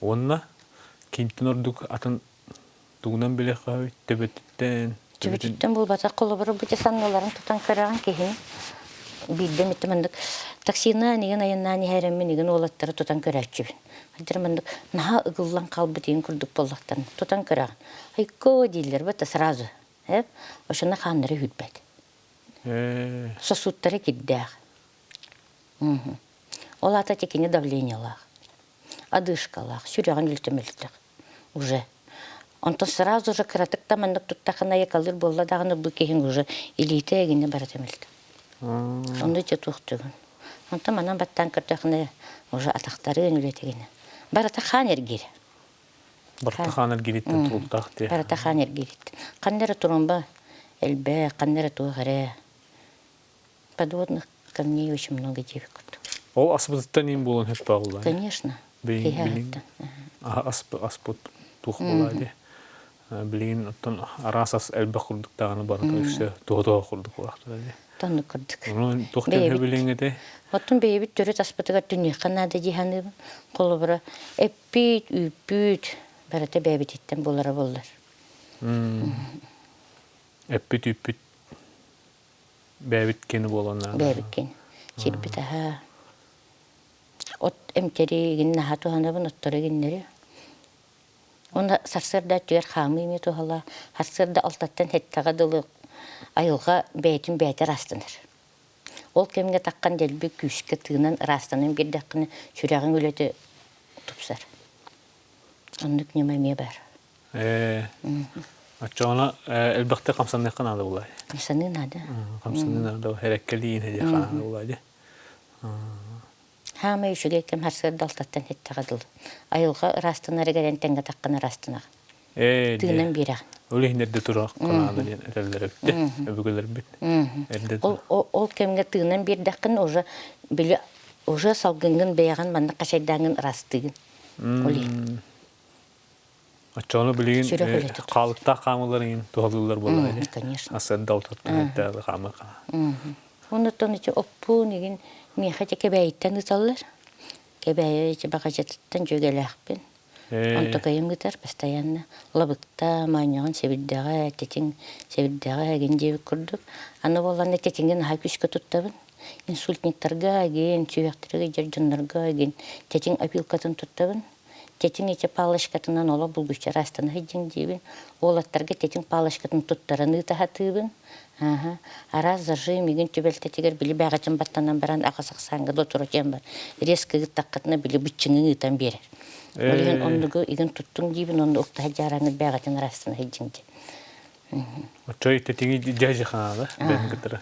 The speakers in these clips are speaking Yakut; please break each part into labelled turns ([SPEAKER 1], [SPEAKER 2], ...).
[SPEAKER 1] Уонна кимтэн ордук атын тугунан билиэххэ төбөтүттэн
[SPEAKER 2] Төбөтүттэн буолбатах холобура бу санныларын тутан көрөҕүн киһини биирдэ эмит маннык таксина игин айаннаан иһэрэммин игин уолаттары тутан көрөөччүбүн. Хаддара маннык наһаа ыгыллан хаалбыт игин курдук буоллахтарына тутан көрөҕүн. Айкоо дииллэр бата сразу. Э ошоно хааннары үүрбэт. Сосудтара кирдээх. Ол аата кини давлениелаах, одышкалаах, сүрэҕин үлтэ мөлтөх уже. Онтон сразу же кыратык да маннык туттахына якалыыр буолла даҕаны бу киһиҥ уже илиитэ эгинэ барыта мөлтөх. Онно дьэ туохтугун. Онтон манан баттаан көрдөхүнэ уже атахтарын үлэтигинэ. Барыта хаан эргиирэ.
[SPEAKER 1] Барыта хаан эргиириттэн тутулуктаах дии.
[SPEAKER 2] Барыта хаан эргиириттэн. Ханна эрэ тромба элбэх, ханна эрэ туох эрэ. Подводных камней очень много диэбит курдук.
[SPEAKER 1] Ол аспытыттан иин буолан сөп буолла.
[SPEAKER 2] Конечно.
[SPEAKER 1] Билигин аспыт туох буолаа дии. Билигин оттон араас ас элбэх курдук даҕаны барыта өссө туһа-туһа курдук буолаахтара дии.
[SPEAKER 2] Тоннук курдук.
[SPEAKER 1] Ону туох диэн сөбүлэҥ этэй?
[SPEAKER 2] Оттон бэйэбит төрүт аспытыгар түнүөххэ наада дии саныыбын. Холобура, эппит, үүппүт барыта бэйэбититтэн буолара буоллар.
[SPEAKER 1] Эппит, үүппүт Бэйэбит кини буолан
[SPEAKER 2] Бэйэбит кини. Сирбит аһа. От эмтэри игин наһаа туһанабын, оттору игиннэри. Уонна сарсыарда өттүгэр хаамыы эмиэ туһалаах. Сарсыарда алтаттан сэттэҕэ дылы айылҕа бэйэтин бэйэтэ ыраастанар. Ол кэмҥэ таххан дэлби күүскэ тыынан ыраастанан биэрдэххинэ сүрэҕиҥ үлэтэ тупсар. Оннук ньыма эмиэ баар.
[SPEAKER 1] Оччоҕуна элбэхтик хамсаныахха наада буолай.
[SPEAKER 2] Хамсаныы наада.
[SPEAKER 1] Хамсаныы наада. Эрэккэлиин диэххэ наада буолай дии.
[SPEAKER 2] Хаамай үчүгэй кэм сарсыарда алтаттан сэттэҕэ дылы. Айылҕа ыраастанарыгар эн тэҥҥэ таххын ыраастанаҕын.
[SPEAKER 1] Ээ,
[SPEAKER 2] Тыынан биэрэҕин.
[SPEAKER 1] Ол иһин эрдэ туруохха наада диэн этэллэр эбит өбүгэлэрбит. Эрдэ
[SPEAKER 2] Ол, ол кэмҥэ тыынан биэрдэххин уже били уже салгыҥҥын бэйэҕин маннык хачайдааҥҥын ыраастыыгын. Ол иһин.
[SPEAKER 1] Оччоҕуна билигин
[SPEAKER 2] Сүрэх үлэтэ
[SPEAKER 1] хаалыктаах хаамылар иҥин туһалыыллар буоллаҕа дии.
[SPEAKER 2] Конечно.
[SPEAKER 1] Асыарда алтаттан хаамыы
[SPEAKER 2] Оннуттан ити оппуун игин миэхэ ити Кэбээйиттэн ыыталлар. Кэбээйи ити Баҕадьатыттан дьүөгэлээхпин. Онтукайым ыытар постоянно. Лабыкта, моонньоҕун сэбирдэҕэ, тэтиҥ сэбирдэҕэ игин диэбит курдук. Аны буоллаҕына тэтиҥи наһаа күүскэ туттабын. Инсультниктарга игин, сүһүөхтэргэ дьэр дьоннорго игин тэтиҥ опилкатын туттабын. Тэтиҥ ити палочкатынан олох булгуччу ыраастана сылдьыҥ диибин. Уолаттарга тэтиҥ палочкатын туттаран ыыта сатыыбын. Ааһа. Араас зажим мигин түбэлтэтигэр били бэҕэтин баттанан баран аҕыс ахсааҥҥа да отурутуйан бар. Резко ыыттаххытына били быччыҥын ыытан биэрэр. Ол иһин оннугу игин туттуҥ диибин, онно уктаһа дьаараҥҥыт бэҕэтин ыраастана сылдьыҥ диэн.
[SPEAKER 1] Оччо тэтиҥи дьэ хаала бэйэни кытары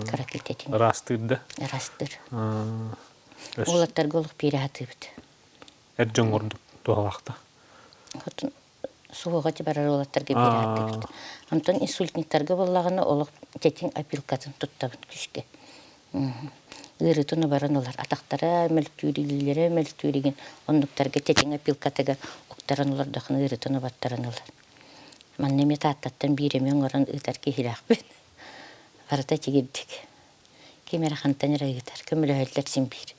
[SPEAKER 2] Кыракый тэтиҥ.
[SPEAKER 1] ыраастыыр да.
[SPEAKER 2] Ыраастыыр. Уолаттарга олох биэрэ сатыыбыт.
[SPEAKER 1] Эр дьон ордук туһалаахта.
[SPEAKER 2] Хотун суһуоҕа барар уолаттарга биэрэ сатыыбыт. Онтон инсультниктарга буоллаҕына олох тэтиҥ опилкатын туттабын күүскэ. Ыарыытын убаран ылар. Атахтара мөлтүүр, илиилэрэ мөлтүүр игин оннуктарга тэтиҥ опилкатыгар уктаран олордохуна ыарыытын убаттаран ылар. Манна эмиэ Тааттаттан биир эмиэ оҥорон ыытар киһилээхпин. Барыта тигирдик. Ким эрэ хантан эрэ ыытар, көмөлөһөллөр син биир.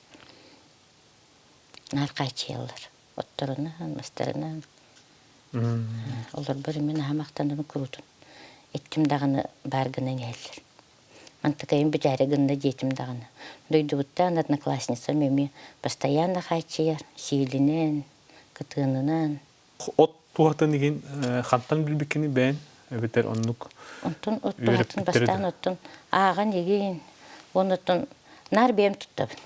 [SPEAKER 2] Наар хааччыйаллар. Отторунан, мастарынан. Олорбор мин аһа махтанабын куруутун. Эттим даҕаны баар гынан иһэллэр. Мантыкайым бүтээри гынна диэтим даҕаны. Дойдубуттан одноклассницам эмиэ постоянно хааччыйар, сиилинэн, кытыанынан.
[SPEAKER 1] От туһатын игин хантан билбиккини бэйэн эбэтэр оннук
[SPEAKER 2] Онтон от туһатын бастаан оттон ааҕан игин, оннуттан наар бэйэм туттабын.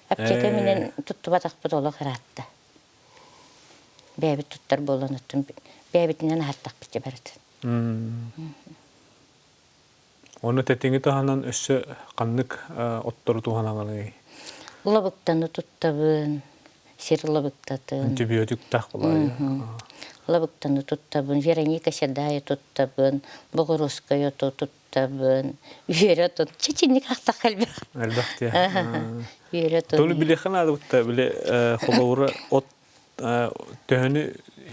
[SPEAKER 2] Аптека минэн туттубатахпыт олох ыраатта. Бэйэбит туттар буолан оттон бэйэбитинэн аһартахпыт дьэ барытын.
[SPEAKER 1] Ону тэтиҥи таһынан өссө ханнык оттору туһанаҕыный?
[SPEAKER 2] Лабыктаны туттабын, сир лабыктатын.
[SPEAKER 1] Антибиотиктаах булаайа.
[SPEAKER 2] Лабыктаны туттабын, Вероника Седая туттабын, Боҕуруоскай оту туттабын, үөрэ отун. Чичинник ахтах элбэх.
[SPEAKER 1] Элбэх диye.
[SPEAKER 2] Үөрэ отун.
[SPEAKER 1] Тону билиэххэ наада бутта били холобура от төһөнү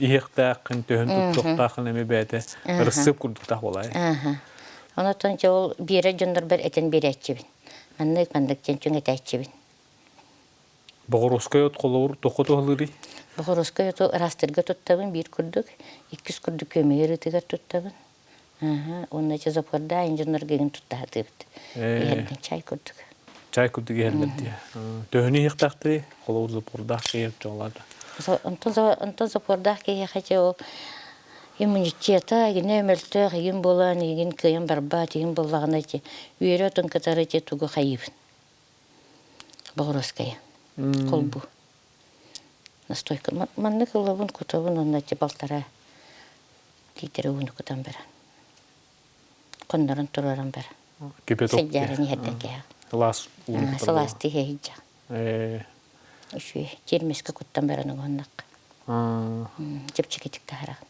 [SPEAKER 1] иһиэхтээххин, төһөнү туттуохтааххын эмиэ бэйэтэ ырысыап курдуктаах буолаайа.
[SPEAKER 2] Онотон дьэ ол биэрэр дьоннорбор этэн биэрээччибин. Маннык-маннык диэн түҥэтээччибин.
[SPEAKER 1] Боҕуруоскай от холобур туохха туһалыырый?
[SPEAKER 2] Боҕоруоскай оту ыраастыырга туттабын биир курдук, иккис курдук күөмэй ыарыытыгар туттабын. Уонна ити запордаах дьоннорго игин тутта сатыыбыт. Иһэрдэн чай курдук.
[SPEAKER 1] Чай курдук иһэллэр дии. Төһөнү иһиэхтээхтэрий? Холобур запордаах киһи дьоллоото.
[SPEAKER 2] Онтон запордаах киһиэхэ дьэ ол иммунитета игинэ мөлтөх игин буолан игин кыайан барбат игин буоллаҕына ити үөрэ отун кытары ити тугу хайыыбын боҕуруоскайы холбуу настойка маннык ылабын кутабын уонна ити балтараа лиитэрэ ууну кутан баран хоннорон туруоран баран сылдьаарын иһэрдэн кэһэҕин
[SPEAKER 1] сылаас ууну
[SPEAKER 2] сылаастыы иһэ сылдьаҕын үчүгэй тиэрмэскэ куттан баран уһуннахха чэпчэкитик таһараҕын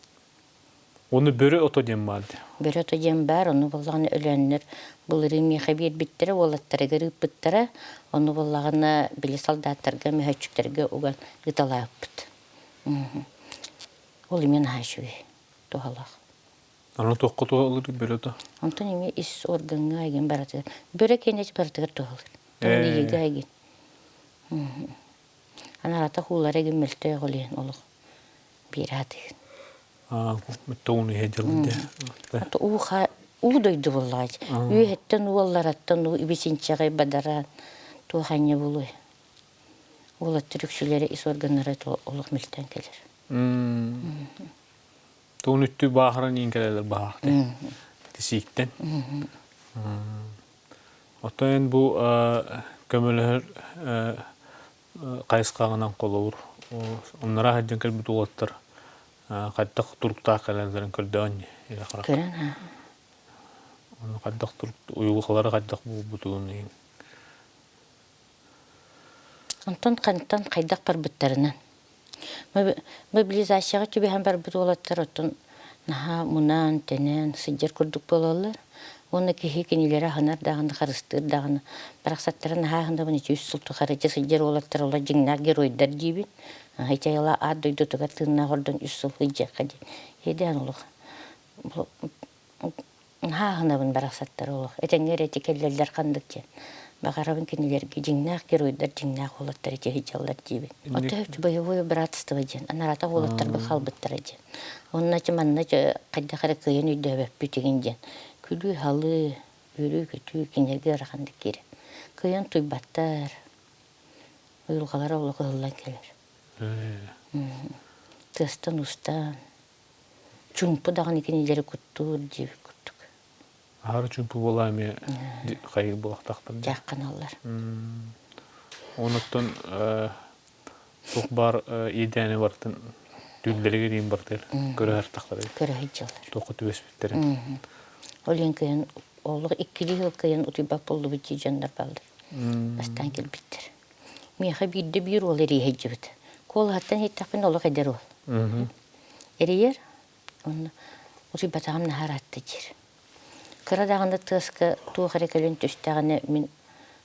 [SPEAKER 1] Ону бөрө ото диэн баар дии.
[SPEAKER 2] Бөрө ото диэн баар, ону буоллаҕына өлөөннөр былырыын миэхэ биэрбиттэрэ, уолаттарыгар ыыппыттара. Ону буоллаҕына били солдаттарга, мөһөөччүктэргэ уган ыыталаабыппыт. Ол эмиэ наһаа үчүгэй, туһалаах.
[SPEAKER 1] Аны туохха туһалыыр бөрө ото?
[SPEAKER 2] Онтон эмиэ ис органҥа игин барытыгар. Бөрө киэнэ барытыгар туһалыыр. Тымныйыыга игин. Анарата хуулара игин мөлтөөх ол иһин олох биэрэ сатыыр.
[SPEAKER 1] Тоҕуну иһэ дьылын дии.
[SPEAKER 2] Уу уу дойду буоллаҕа Үөһэттэн уоллараттан уу ибисинчэҕэй бадараан туох анньа буолуой. Уолаттар үксүлэрэ ис органнара олох мөлтөөн кэлэр.
[SPEAKER 1] Тугун үттүү бааһыран иин кэлэлэр баһаахты. Тисииктэн. Оттон эн бу көмөлөһөр хайысхаҕынан холобур оннара сылдьан кэлбит уолаттар хайдах туруктаах кэлэллэрин көрдөөн илэ харах.
[SPEAKER 2] Көрөн аа.
[SPEAKER 1] Ону хайдах турук уйулҕалара хайдах буолбутун
[SPEAKER 2] Онтон хантан хайдах барбыттарынан. Мобилизацияҕа түбэһэн барбыт уолаттар оттон наһаа мунаан-тэнэн сылдьар курдук буолаллар. Уонна киһи кинилэри аһынар даҕаны, харыстыыр даҕаны. Барахсаттара наһаа аһынабын ити үс сыл тухары ити сылдьар уолаттар олор дьиҥнээх геройдар диибин. Ити айылаа аат дойдутугар тыыннаах ордон үс сыл сылдьыахха диэн. Иэдээн олох Наһаа аһынабын барахсаттары олох. Этэҥҥэ эрэ ити кэллэллэр ханнык диэн. Баҕарабын кинилэргэ дьиҥнээх геройдар, дьиҥнээх уолаттар ити сылдьаллар диибин. Оттон боевое братство диэн, анараата уолаттарга хаалбыттара диэн. Онно ити манна хайдах эрэ кыайан өйдөөбөппүт игин диэн. Күлүү-халыы, үөрүү-көтүү кинилэргэ ыараханнык киирэр. Кыайан тууйбаттар, уйулҕалара олох ыһыллан кэлэр. Тыастан-уустан Чуумпу даҕаны кинилэри куттуур диэбит курдук.
[SPEAKER 1] Аһары чуумпу буолаа эмиэ хайыы буолуохтаахтар.
[SPEAKER 2] Дьаахханаллар.
[SPEAKER 1] Онуттан туох баар иэдээни барытын түүллэригэр иин барытыгар көрө сартахтара.
[SPEAKER 2] Көрө сылдьаллар.
[SPEAKER 1] Туохха түбэспиттэрин.
[SPEAKER 2] Ол иһин кыайан олох иккилии сыл кыайан утуйбат буоллубут дии дьоннор бааллар. Бастаан кэлбиттэр. Миэхэ биирдэ биир уол эрийэ сылдьыбыт. Куолаһыттан иһиттэхпинэ олох эдэр уол. Эрийэр, онно утуйбатаҕым наһаа ыраатта диир. Кыра даҕаны тыаска туох эрэ кэлэн түстэҕинэ мин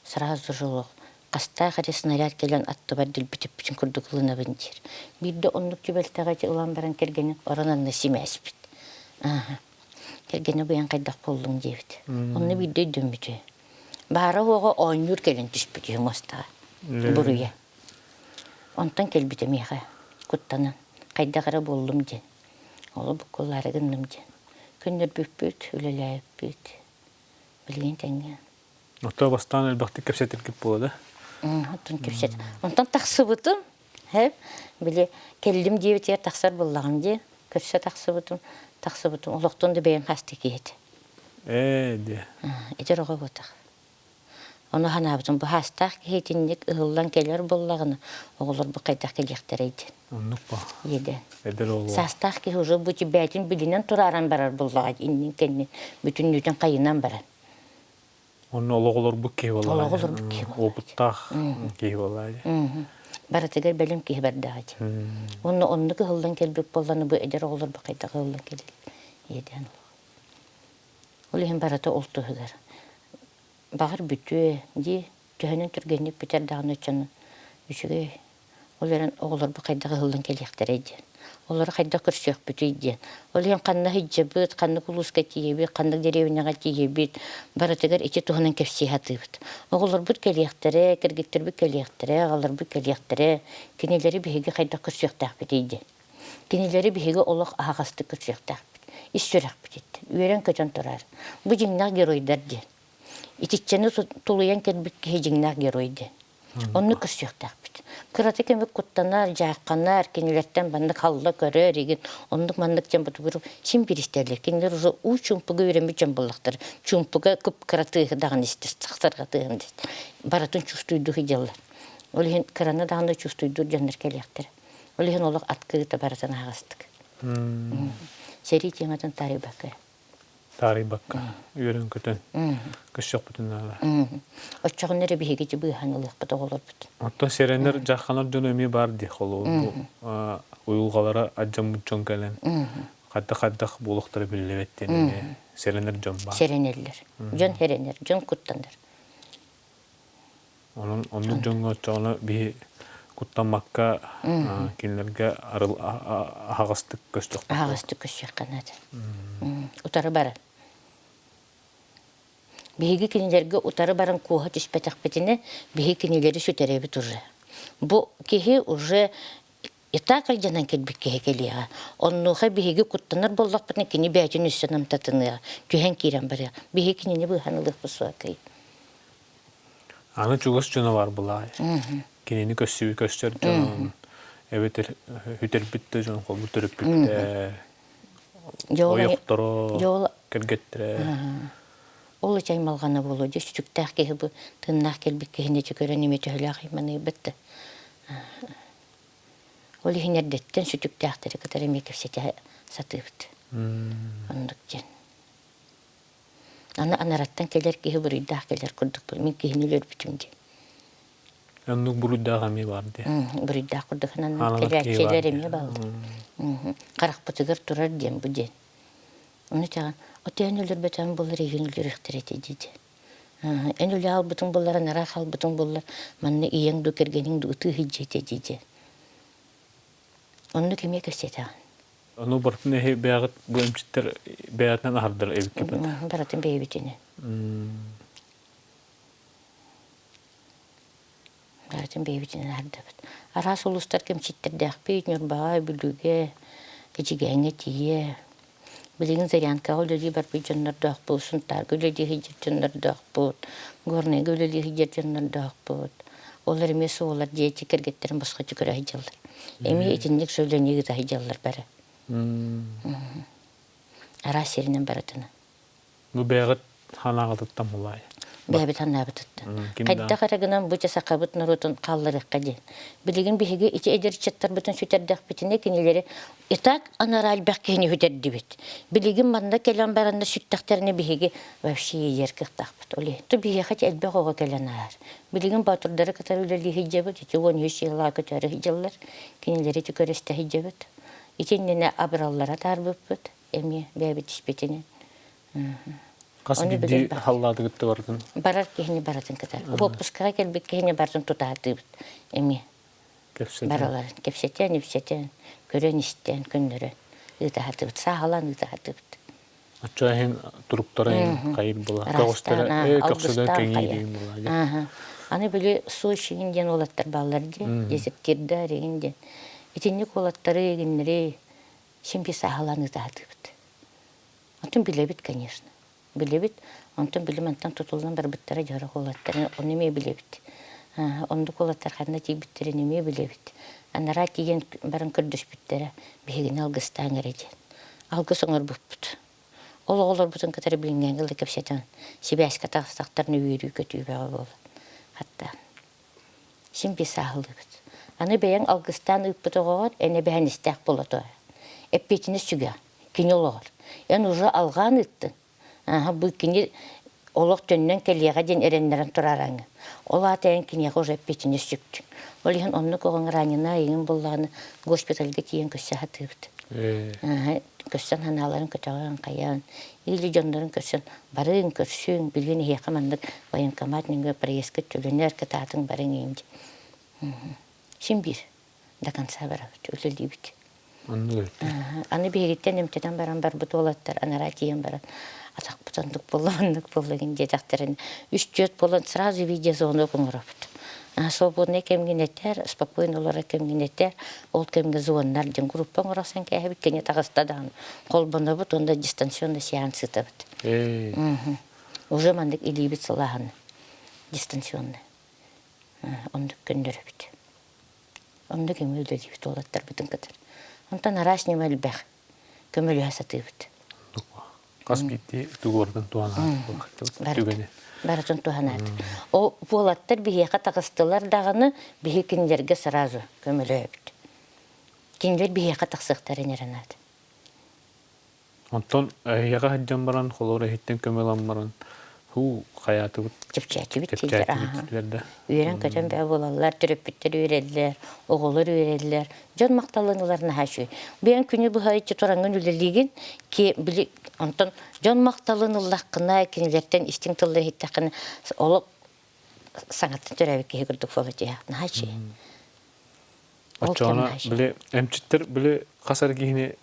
[SPEAKER 2] сразу же олох хастаах эрэ снаряд кэлэн аттыбар дэлби курдук ылынабын диир. Биирдэ оннук түбэлтэҕэ ити ылан баран кэргэнин орон анна симээспит. Ааһа. Кэргэнэ быйан хайдах буоллуҥ диэбит. Онно биирдэ өйдөммүтэ. Баара-суоҕа оонньуур кэлэн түспүт үһү муостаҕа. Буруйа. Онтон кэлбитэ миэхэ куттанан, хайдах эрэ буоллум диэн, олу буккуллаары гынным диэн. Көннөрбүппүт, үлэлээбиппит, билигин тэҥҥэ.
[SPEAKER 1] Оттон бастаан элбэхтик кэпсэтиргит буола да?
[SPEAKER 2] Оттон кэпсэт. Онтон тахсыбытым, һэ, били кэллим диэбитигэр тахсар буоллаҕым дии. Көрсө тахсыбытым, тахсыбытым, олохтон да бэйэм хаста киһи этэ.
[SPEAKER 1] Ээ, диэ.
[SPEAKER 2] Эдэр оҕо буотах. Ону санаабытым, бу саастаах киһи итинник ыһыллан кэлэр буоллаҕына, оҕолорбут хайдах кэлиэхтэрэй диэн.
[SPEAKER 1] Оннук ба.
[SPEAKER 2] Иэдээн.
[SPEAKER 1] Эдэр оҕо.
[SPEAKER 2] Саастаах киһи уже бу бэйэтин билинэн турааран барар буоллаҕа иннин-кэннин бүтүннүүтүн хайынан баран.
[SPEAKER 1] Онно олох олорбут киһи буоллаҕа.
[SPEAKER 2] Олох олорбут киһи буоллаҕа.
[SPEAKER 1] Опыттаах киһи буоллаҕа.
[SPEAKER 2] Барытыгар бэлэм киһи бардаҕа дии. Онно оннук ыһыллан кэлбит буоллаҕына бу эдэр оҕолорбут хайдах ыһыллан кэлэр иэдээн олох. Ол иһин барыта ол туһугар. Баҕар бүтүө дии, төһөнөн түргэнник бүтэр даҕаны оччону үчүгэй. Ол эрэн оҕолорбут хайдах ыһыллан кэлиэхтэрэй диэн. Олору хайдах көрсүөхпүтүй диэн. Ол иһин ханна сылдьабыт, ханнык улууска тиийэбит, ханнык дэриэбинэҕэ тиийэбит, барытыгар ити туһунан кэпсии сатыыбыт. Оҕолорбут кэлиэхтэрэ, кэргэттэрбит кэлиэхтэрэ, аҕаларбыт кэлиэхтэрэ, кинилэри биһиги хайдах көрсүөхтээхпитий диэн. Кинилэри биһиги олох аһаҕастык көрсүөхтээхпит, ис сүрэхпититтэн, үөрэн-көтөн турар. Бу дьиҥнээх геройдар диэн. Итиччэни тулуйан кэлбит киһи дьиҥнээх герой диэн. Оннук көрсүөхтээхпит. Кыратык эмит куттанар, дьаахханар, кинилэртэн маннык халла көрөр игин, оннук маннык дьон ботугур син биир истэллэр. Кинилэр уже уу чуумпуга үөрэммит дьон буоллахтар. Чуумпуга кып-кыра тыаһы даҕаны истэр, сахсарга тыаһын истэр. Барытын чувствуйдуу сылдьаллар. Ол иһин кыраны даҕаны чувствуйдуур дьоннор кэлиэхтэрэ. Ол иһин олох открыто барытын аһаҕастык. Сэрии тематын таарыйбакка.
[SPEAKER 1] Таарыйбакка үөрэн-көтөн көрсөхпүтүн наада.
[SPEAKER 2] Оччоҕуна эрэ биһиги быыһаан ылыахпыт оҕолорбут.
[SPEAKER 1] Оттон сэрэнэр дьахханар дьоно эмиэ баар дии холобур бу уйулҕалара адьаммыт дьон кэлэн хайдах-хайдах буолуохтара биллибэт диэн эмиэ сэрэнэр дьон баар.
[SPEAKER 2] Сэрэнэллэр. Дьон сэрэнэр, дьон куттанар.
[SPEAKER 1] Онон оннук дьоҥҥо оччоҕуна биһи куттаммакка кинилэргэ аһаҕастык көстүөххэ.
[SPEAKER 2] Аһаҕастык көстүөххэ наада. Утары баран. Биһиги кинилэргэ утары баран куоһа түспэтэхпитинэ, биһи кинилэри сүтэрэбит уже. Бу киһи уже и так алдьанан кэлбит киһи кэлиэҕэ. Оннуоха биһиги куттанар буоллахпытына, кини бэйэтин өссө намтатыныаҕа, түһэн киирэн барыа. Биһиги кинини быыһан ылыахпыт суоҕа кый.
[SPEAKER 1] Аны чугас дьоно бар былаай. Кинини көссүбү көстөр дьон, эбэтэр үтэрбит да дьон холбу төрөппүттэр, ойохторо, кэргэттэрэ.
[SPEAKER 2] Ол аймалҕана буолуо дьэ сүтүктээх киһи бу тыыннаах кэлбит киһини көрөн эмиэ төһөлөөх айманыйбыт да. Ол иһин эрдэттэн сүтүктээхтэри кытары эмиэ кэпсэтэ сатыыбыт. Оннук диэн. Аны анараттан кэлэр киһи буруйдаах кэлэр курдук мин киһини өлөрбүтүм диэн.
[SPEAKER 1] Оннук буруйдаах эмиэ баар дии.
[SPEAKER 2] Буруйдаах курдук ананан кэлээччилэр эмиэ бааллар. Харахпытыгар турар диэн бу диэн. Ону тэҕин, от эн өлөрбөтөҕүҥ буоллар эйигин өлөрүөхтэрэ этэ дии. Эн үлэ албытыҥ буоллар, анараа хаалбытыҥ буоллар, манна ийэҥ дуу, кэргэниҥ дуу ытыы сылдьыа этэ дии. Оннук эмиэ кэпсэтэҕин.
[SPEAKER 1] Ону барытын эһи бэйэҕит бу эмчиттэр бэйэтинэн аһардар эбиккит.
[SPEAKER 2] Барытын бэйэбитинэн. Барытын бэйэбитинэн аһардабыт. Араас улуустарга эмчиттэрдээхпит, Ньурбаҕа, Бүлүүгэ, Эдьигээҥҥэ тиийэ. Билигин Зырянкаҕа үлэлии барбыт дьоннордоохпут, Сунтаарга үлэлии сылдьар дьоннордоохпут, Горнайга үлэлии сылдьар дьоннордоохпут. Олор эмиэ суолар дьиэ кэргэттэрин босхо көрө сылдьаллар. Эмиэ итинник сөбүлэниигэ ыыта сылдьаллар бары. Араас сиринэн барытынан.
[SPEAKER 1] Бу бэйэҕит ханаҕытыттан булаай.
[SPEAKER 2] Бэйэбит санаабытыттан. Хайдах эрэ гынан бу сахабыт норуотун хаалларыахха диэн. Билигин биһиги ити эдэр ыччаттарбытын сүтэрдэхпитинэ кинилэри и так анараа элбэх киһини сүтэрдибит. Билигин манна кэлэн баранна сүттэхтэринэ биһиги вообще иэйэр кыахтаахпыт. Ол иһин биһиэхэ элбэх оҕо кэлэн ааһар. Билигин боотурдары кытары үлэлии сылдьабыт, ити 13 сыллаах көтөөрү сылдьаллар. Кинилэри ити көрүстэ сылдьабыт. Ити иннинэ абыраллара таарбыппыт эмиэ бэйэбит испитинэн.
[SPEAKER 1] Хас биирдии халлаатыгытта барытын?
[SPEAKER 2] Барар киһини барытын кытары. Уоппускаҕа кэлбит киһини барытын тутаатыыбыт эмиэ.
[SPEAKER 1] Кэпсэтэн.
[SPEAKER 2] Бараларын кэпсэтэн, ипсэтэн, көрөн-истэн, көннөрөн ыытаһатыбыт, сааһылаан ыытаһатыбыт.
[SPEAKER 1] Оччо иһин туруктара иһин хайыр була. Көҕүстэрэ көхсүлэр кэҥиир була.
[SPEAKER 2] Аны били Сочи диэн уолаттар бааллар дии, дезертирдар игин диэн. Итинник уолаттары игиннэри син биир сааһылаан ыытаһатыбыт. Онтон билэбит, конечно. Билэбит. Онтон били мантан тутуллан барбыттара дьоро уолаттарын ону эмиэ билэбит. Оннук уолаттар ханна тиийбиттэрин эмиэ билэбит. Анараа тиийэн баран көрдөспүттэрэ, биһигини алгыстааҥ эрэ диэн. Алгыс оҥорбуппут. Ол оҕолорбутун кытары билиҥҥээҥҥэ дылы кэпсэтэн, сибээскэ таҕыстахтарына үөрүү-көтүү бөҕө буолан. Хатта син биир сааһылыыбыт. Аны бэйэҥ алгыстаан ыыппыт оҕоҕор эн эбэһинэстээх буола туһа. Эппиэтинэс сүгэҕин, кини олоҕор. Эн уже алҕаан ыыттыҥ. Аһа, бу кини олох төннөн кэлиэҕэ диэн эрэннэрэн тураараҥҥын. Ол аата эн киниэхэ уже эппиэтинэс сүктүҥ. Ол иһин оннук оҕоҥ ранена ыйыҥ буллаҕына госпитальга тиийэн көрсө сатыыбыт. Аһа, көрсөн санааларын көтөҕөн, хайаан, или дьоннорун көрсөн барыҥ, көрсүҥ, билигин эһиэхэ маннык военкомат нөҥүө проездка төлөнөр, кытаатыҥ, барыҥ иин диэн. Син биир до конца барабыт, үлэлиибит.
[SPEAKER 1] Оннук эбит.
[SPEAKER 2] Аны биһигиттэн эмтэтэн баран барбыт уолаттар анараа тиийэн баран атахпыт оннук буолла, оннук буолла гин диэтэхтэрин үс-түөрт буолан сразу видеозвонок оҥоробут. Свободный кэмҥин этэр, спокойно олорор кэмҥин этэр, ол кэмҥэ звоннар диэн группа оҥорсон кээһэбит, кини таҕыста даҕаны холбонобут уонна дистанционно сеанс ыытабыт. Уже маннык илиибит сылааһын дистанционно оннук көннөрөбүт. Оннук эмиэ үлэлиибит уолаттарбытын кытары. Онтон араас ньыма элбэх. Көмөлөһө сатыыбыт.
[SPEAKER 1] Хас биирдии тугуордан туһанаат түгэни.
[SPEAKER 2] Барытын туһанаат. Ол уолаттар биһиэхэ таҕыстылар даҕаны биһи кинилэргэ сразу көмөлөһөбүт. Кинилэр биһиэхэ тахсыахтарын эрэ наада.
[SPEAKER 1] Онтон эһиэхэ сылдьан баран, холобур эһиттэн көмө ылан баран, һуу, хайаатыбыт,
[SPEAKER 2] Чэпчээтибит дииллэр.
[SPEAKER 1] чэпчээтибит
[SPEAKER 2] Аһа.
[SPEAKER 1] дииллэр да.
[SPEAKER 2] Үөрэн-көтөн бөҕө буолаллар, төрөппүттэр үөрэллэр, оҕолор үөрэллэр. Дьон махталын ылар наһаа үчүгэй. Бэйэҥ күнү быһа иччи тураҥҥын үлэлиигин, ки били онтон дьон махталын ыллаххына, кинилэртэн истиҥ тыллары иһиттэххинэ, олох саҥаттан төрөөбүт киһи курдук буола түһэҕин. Наһаа үчүгэй.
[SPEAKER 1] Оччоҕуна били эмчиттэр били хас эрэ киһини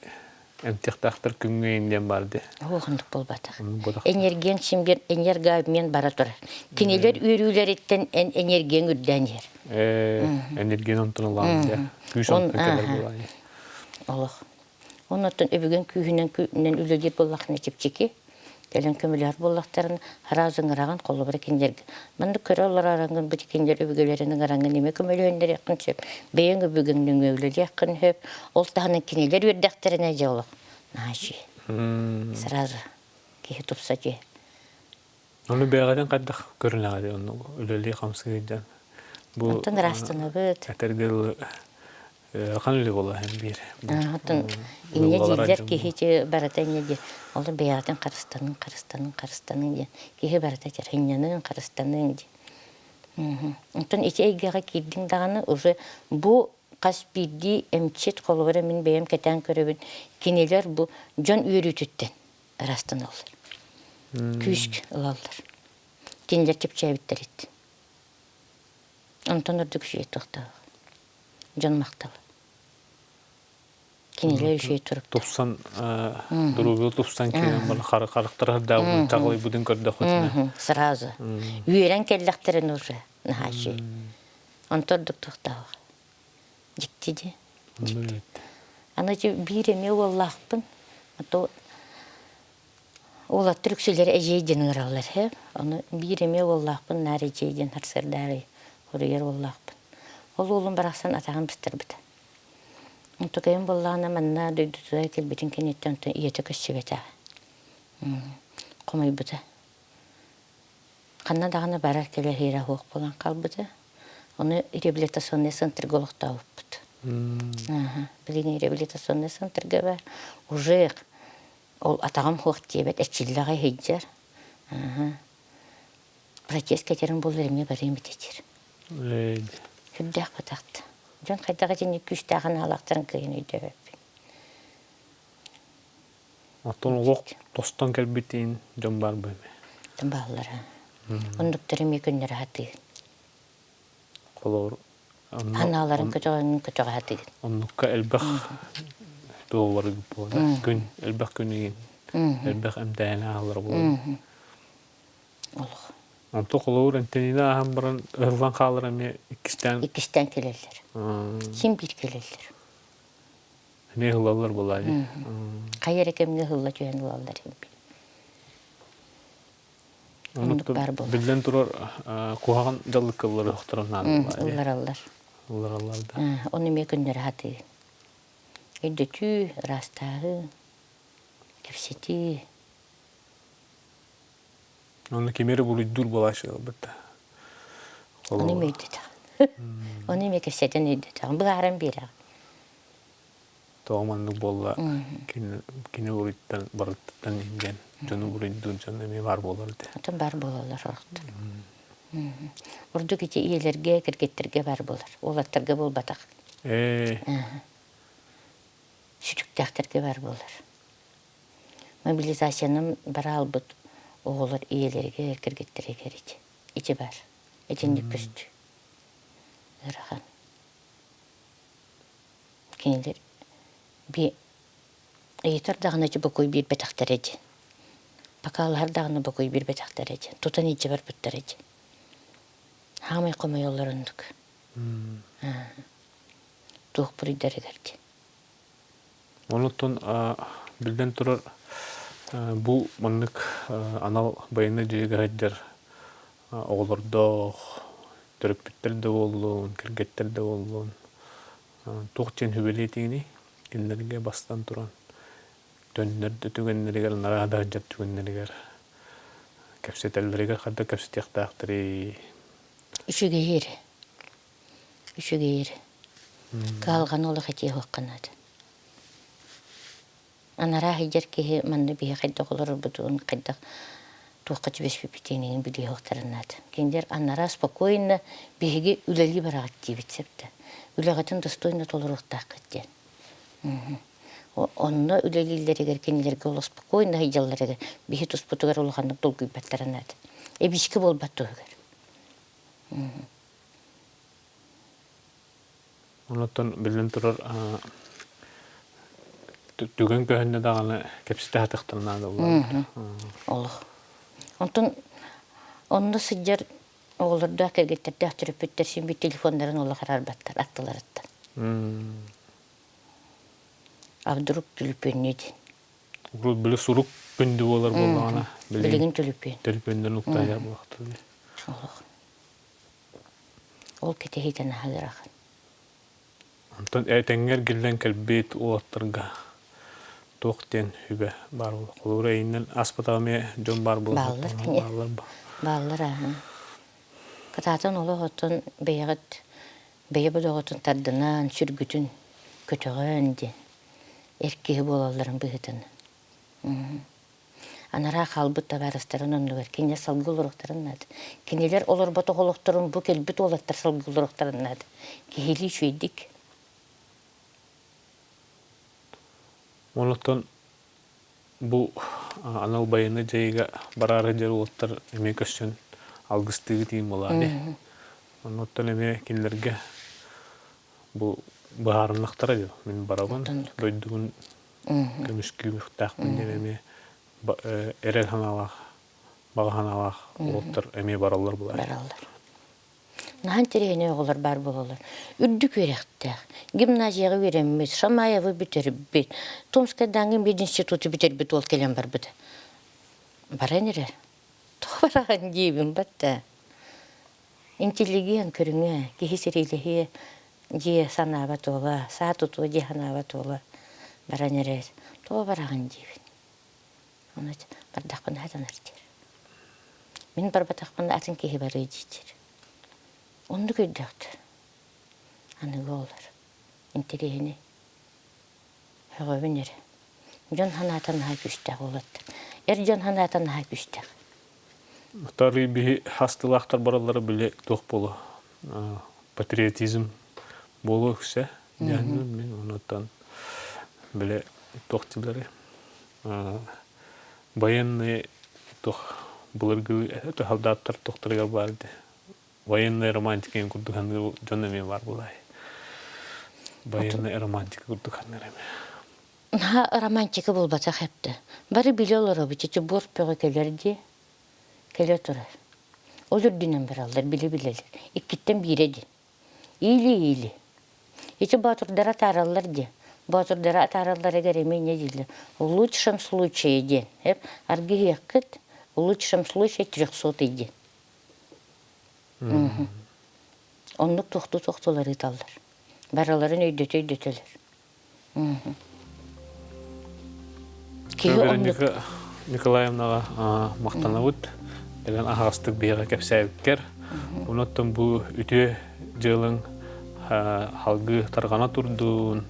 [SPEAKER 1] эмтиэхтээхтэр күҥҥэ диэн баар дии.
[SPEAKER 2] Уохуннук буолбатах. Энергияҥ симбир энергообмен бара турар. Кинилэр үөрүүлэриттэн эн энергияҥ үрдээн иһэр.
[SPEAKER 1] Ээ, энергияны онтон ылаан дии. Күүс онтон кэлэр буолаан.
[SPEAKER 2] Олох. Оннуттан өбүгэн күүһүнэн күүһүнэн үлэлиир буоллаххына чэпчэки. Кэлэн көмөлөһөр буоллахтарына араас ыҥыраҕын холобура кинилэргэ маннык көрө олороргун бу кинилэр өбүгэлэрин ыҥыраҥҥын эмиэ көмөлөһүннэриэххин сөп. Бэйэҥ өбүгэҥ нөҥүө үлэлиэххин сөп. Ол таһынан кинилэр үөрдэхтэринэ дьэ олох наһаа үчүгэй. Сразу киһи тупса түһэр.
[SPEAKER 1] Ону бэйэҕитин хайдах көрүнэҕит оннук үлэлии-хамсыы сылдьан? Бу
[SPEAKER 2] Онтон ыраастанабыт.
[SPEAKER 1] этэргэ дылы Ыарахан үлэ буолла һин биир.
[SPEAKER 2] Оттон инньэ дииллэр киһи барыта инньэ диир. Ол бэйэҕитин харыстаныҥ, харыстаныҥ, харыстаныҥ диэн. Киһи барыта этэр һынньаныҥ, харыстаныҥ диэн. Оттон ити эйгэҕэ киирдиҥ даҕаны уже бу хас биирдии эмчит холобура мин бэйэм кэтээн көрөбүн кинилэр бу дьон үөрүүтүттэн ырастаналлар. Күүс ылаллар. Кинилэр чэпчээбиттэр ит. Онтон ордук үчүгэй туохтаах. Дьон махтала. Кинилэр үчүгэй туруктар.
[SPEAKER 1] Тупсан доруобуйа тупсан киирэн баран харахтара сырдаабытын чаҕылыйбытын көрдөххүтүнэ.
[SPEAKER 2] Сразу. Үөрэн кэллэхтэрин уже наһаа үчүгэй. Онто ордук туохтаах. Дьикти дии. Дьикти. Аны биир эмиэ уоллаахпын. А то Уолаттар үксүлэрэ эдьиэй диэн ыҥыраллар үһү. Ону биир эмиэ уоллаахпын наар эдьиэй диэн сарсыардаары хоруйар уоллаахпын. Ол уолум барахсан атаҕын быстарбыта. Онтукайым буоллаҕына манна дойдутугар кэлбитин кэнниттэн онтон ийэтэ көссүбэтэҕэ. Хомойбута. Ханна даҕаны барар кэлэр иһирэ суох буолан хаалбыта. Ону реабилитационнай центрга олохтообуппут. Билигин реабилитационнай центрга бар. Уже Ол атаҕым суох диэбэт, эрчиллэҕэ иһийдэр. Протез кэтэрин буоллар эмиэ барыам этэ диир. Сүрдээх батахта. Дьон хайдах итинник күүстээх анаалаахтарын кыайан өйдөөбөппүн.
[SPEAKER 1] Оттон олох тостон кэлбитин дьон баар бу эмэ.
[SPEAKER 2] Бааллара. Оннуктары эмиэ көннөрө сатыыр.
[SPEAKER 1] Холобур,
[SPEAKER 2] Анааларын көтөҕөҥҥүн көтөҕө сатыыгын.
[SPEAKER 1] Оннукка элбэх туоллар буолар. Күн элбэх күн игин элбэх эмтээһини ааһаллар буолар.
[SPEAKER 2] Олох.
[SPEAKER 1] Онто холобур эмтэниини ааһан баран ыһыллан хаалар эмиэ иккистээн
[SPEAKER 2] Иккистээн кэлэллэр. Син биир кэлэллэр.
[SPEAKER 1] Эмиэ ыһыллаллар буолаа дии.
[SPEAKER 2] Хайа эрэ кэмҥэ ыһылла түһэн ылаллар син биир. Оннук баар буолар.
[SPEAKER 1] Биллэн турар, куһаҕан дьаллыкка ылларыахтарын наада буолаа дии.
[SPEAKER 2] Ыллараллар.
[SPEAKER 1] Ыллараллар да.
[SPEAKER 2] Ону эмиэ көннөрө сатыыр. Өйдөтүү, ыраастааһын, кэпсэтии.
[SPEAKER 1] Ону кими эрэ буруйдуур буолааччы ылбыт да.
[SPEAKER 2] Ону эмиэ өйдөтөҕүн. Ону эмиэ кэпсэтэн өйдөтөҕүн. Быһааран биэрэҕин.
[SPEAKER 1] Тоҕо маннык буолла кини буруйдтан барыттан диэн дьону буруйдуур дьон эмиэ баар буолар этэ.
[SPEAKER 2] Атын баар буолаллар сорохтор. Ордук ити ийэлэргэ, кэргэттэргэ баар буолар. Уолаттарга буолбатах.
[SPEAKER 1] Ээ.
[SPEAKER 2] Сүтүктээхтэргэ баар буолар. Мобилизациянан бара албыт оҕолор ийэлэригэр, кэргэттэригэр ити. Ити баар. Итинник көстүү. Ыарахан. Кинилэр Би ыйытар даҕаны дьэ бокуой биэрбэтэхтэрэ диэн. Бакаалаһар даҕаны бокуой биэрбэтэхтэрэ диэн. Тутан илдьэ барбыттара диэн. Хаамай хомойоллор оннук. Туох буруйдарыгар диэн.
[SPEAKER 1] Онуттан биллэн турар бу маннык анал байыаннай дьайыыга сылдьар оҕолордоох төрөппүттэр да буоллун, кэргэттэр да буоллун туох диэн сүбэлиэтиҥий кинилэргэ бастан туран төннөр да түгэннэригэр, нараада сылдьар түгэннэригэр кэпсэтэллэригэр хайдах кэпсэтиэхтээхтэрий?
[SPEAKER 2] Үчүгэйи эрэ. Үчүгэй эрэ. Кыһалҕаны олох этиэ суохха наада. Анараа сылдьар киһи манна биһи хайдах олорорбутун, хайдах туохха түбэспиппитин иҥин билиэ суохтарын наада. Кинилэр анараа спокойно биһиги үлэлии бараҕыт диибит сөп да. Үлэҕитин достойно толоруохтааххыт диэн. Онно үлэлииллэригэр кинилэргэ олох спокойно сылдьалларыгар биһи туспутугар улаханнык долгуйбаттара наада. Эбиискэ буолбат туһугар.
[SPEAKER 1] Онтон биллэн турар түгэн көһүннэ даҕаны кэпсэтэ сатыахтарын наада буолар.
[SPEAKER 2] Олох. Онтон онно сылдьар оҕолордоох кэргэттэрдээх төрөппүттэр син биир телефоннарын олох араарбаттар аттыларыттан. А вдруг түлүпүөннүү диэн.
[SPEAKER 1] Урут били сурук күндү буолар буоллаҕына,
[SPEAKER 2] билигин түлүпүөн.
[SPEAKER 1] Түлүпүөннэрин уктайар буоллахтар.
[SPEAKER 2] Олох. Ол кэтэһиитэ наһаа ыарахан.
[SPEAKER 1] Онтон этэҥҥэ эргиллэн кэлбит уолаттарга туох диэн сүбэ баар буолла? Холобура эйинэн аспатаҕа эмиэ дьон баар буолла.
[SPEAKER 2] Бааллар
[SPEAKER 1] Бааллар
[SPEAKER 2] Бааллар аһа. Кытаатан олох оттон бэйэҕит бэйэ бодоҕутун тардынан, сүргүтүн көтөҕөн диэн эр киһи буолалларын быһыытынан. Анараа хаалбыт табаарыстарын оннугар кинилэр салгыы олоруохтарын наада. Кинилэр олорботох олохторун бу кэлбит уолаттар салгыы олоруохтарын наада. Киһилии үчүгэйдик.
[SPEAKER 1] Онтон бу анал байыаннай дьайыыга бараары дьэр уолаттар эмиэ көрсөн алгыстыыгыт иин буолаа Оннуттан эмиэ кинилэргэ бу быһаарыннахтара дии. Мин барабын, дойдубун көмүскүүмүхтээхпин диэн эмиэ эрэл санаалаах, баҕа санаалаах уолаттар эмиэ бараллар булар.
[SPEAKER 2] Бараллар. Наһаа интэриэһинэй оҕолор баар буолаллар. Үрдүк үөрэхтээх, гимназияҕа үөрэммит, Шамаевы бүтэрбит, Томскайдааҥҥы мединституту бүтэрбит уол кэлэн барбыта. Баран эрэр. Тоҕо бараҕын диибин батта. Интеллигент көрүҥэ, киһи сэриилэһиэ дьиэ санаабат уола, саа тутуо дьиэ санаабат уола баран эрэр. Тоҕо бараҕын диибин. Ону бардахпына сатанар диир. Мин барбатахпына атын киһи барыа диир. Оннук өйдөөхтөр. Аныгы оҕолор. Интэриэһинэй. Сөҕөбүн эрэ. Дьон санаата наһаа күүстээх уолаттар. Эр дьон санаата наһаа күүстээх.
[SPEAKER 1] Второй биһи хастылаахтар бараллара били туох буолуо патриотизм буолуо үксэ диэн мин онуттан били туох дииллэрий военный туох былыргы солдаттар туохтарыгар баар ди военная романтика курдук саныыр дьон эмиэ баар буолай военная романтика курдук саныыр эмиэ
[SPEAKER 2] Наһаа романтика буолбатах эптэ. Бары билэ олоробут, ити буор бөҕө кэлэр дии, кэлэ турар. Ол үрдүнэн бараллар, билэ-билэлэр. Иккиттэн биирэ дии. Иили-иили. Ити боотурдары атаараллар дии. Боотурдары атааралларыгар эмиэ инньэ дииллэр. В лучшем случае диэн. Эп аргыһыаххыт, в лучшем случае трехсотый диэн. Оннук тохту-тохтулар ыыталлар. Барыларын өйдөтө-өйдөтөлөр. Киһи оннук
[SPEAKER 1] Вероника Николаевнаҕа махтанабыт. Кэлэн аһаҕастык биһиэхэ кэпсээбиккэр. Онуттан бу үтүө дьыалаҥ салгыы тарҕана турдун.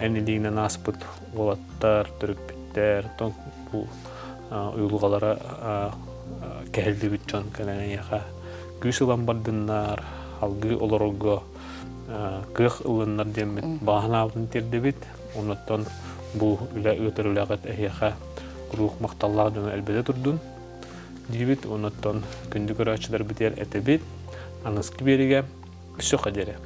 [SPEAKER 1] Эн илиинэн ааспыт уолаттар, төрөппүттэр, оттон бу уйулҕалара кэһиллибит дьон кэлэн эйиэхэ күүс ылан бардыннар, салгыы олорорго кыах ылыннар диэммит баҕа санаабытын тиэрдэбит. Онуттан бу үлэ ыытар үлэҕит эһиэхэ куруук махталлаах дьону элбэтэ турдун диибит. Онуттан күндү көрөөччүлэрбитигэр этэбит. Аныгыскы биэригэ өссө диэри.